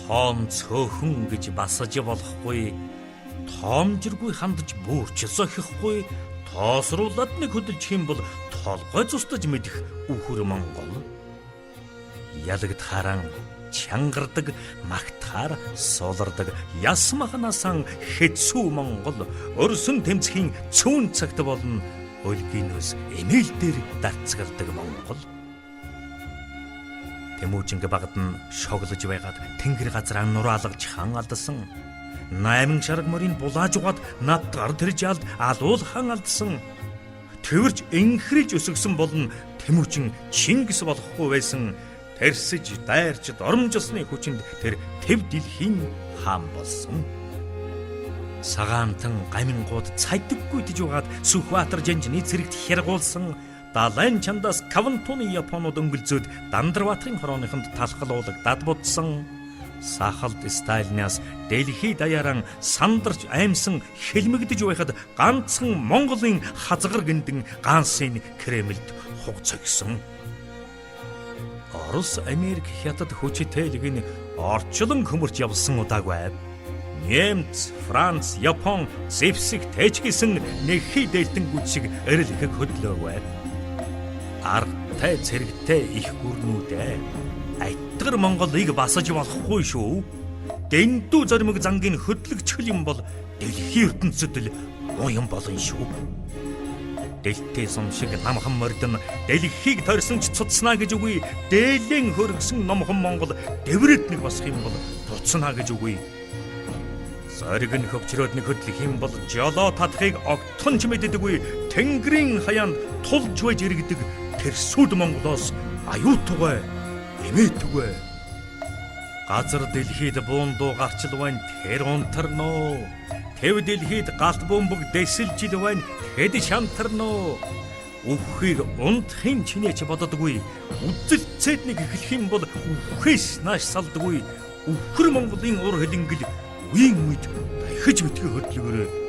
Тоон цөөхөн гэж басаж болохгүй, тоомжиргүй хандаж бүрч зохихгүй, тоосруулад нэг хөдөлж юм бол толгой цустаж мэдэх үхэр Монгол. Ялагдхааран чангардаг, магтахаар суулардаг, яс махнасан хэцүү Монгол өрсөн тэмцхийн цүүн цагт болно өлгийнөөс эмээл дээр дарцгалдаг Монгол. Тэмүүжинг багад нь шоглож байгаад тэнгэр газраа нураалгаж хан алдсан. 8 шарга морийг булааж угаад надгар тэр жалд алуул хан алдсан. Тэрч энхрэж өсгсөн болно Тэмүүжин Чингис болохгүй байсан. Тэрсэж дайрч дормжсны хүчинд тэр төв дэлхийн хаан болсон. Сагаантан гамингууд цайдаггүй дэж угаад Сүхбаатар жанжны цэрэгт хяргуулсан. Далайн чандаас Кавантуны Японууд өнгөлзөөд Дандарбаатарын хорооныхонд талхал дад будсан. Сахалд Сталинаас дэлхий даяаран сандарч аймсан хилмигдэж байхад ганцхан Монголын хазгар гиндэн гансын Кремльд хугацагсан. Орос, Америк, Хятад хүчитээлэг нь орчлон хөмөрч явсан удаагүй. Немц, Франц, Япон зэвсэг тэжгисэн нэхий дээлтэнгүүд шиг эрэл ихэг хөдлөөгүй. Аргатай цэрэгтэй их гүрнүүдээ айтгар Монголыг басаж болохгүй шүү. Дэндүү зоримог зангийн хөдлөгчхөл юм бол дэлхийн ертөнцид л муу юм болно шүү. Дэлтэй сум шиг намхан мордон дэлхийг тойрсон ч цуцнаа гэж үгүй. Дээлэн хөргсөн номхон Монгол дэврэд нэг босох юм бол буцнаа гэж үгүй. Зориг нь хөвчрөөд нэг хөдлөх юм бол жолоо татахыг огтхон ч мэддэггүй. Тэнгэрийн хаяанд тулж байж иргэдэг тэр сүд Монголоос аюутугай, эмээтүгэ. Газар дэлхийд буун дуу гарчил байна, тэр унтарноо. Тэв дэлхийд галт бөмбөг дэсэлжил байна, тэд шантарноо. Үххийг унтахын чинээч боддоггүй. Үзэлцээд нэг эхлэх юм бол үхээс нааш салдаггүй. Үхэр Монголын ур хилэнгэл үеийн үед дахиж битгий хөдлөгөөрэй.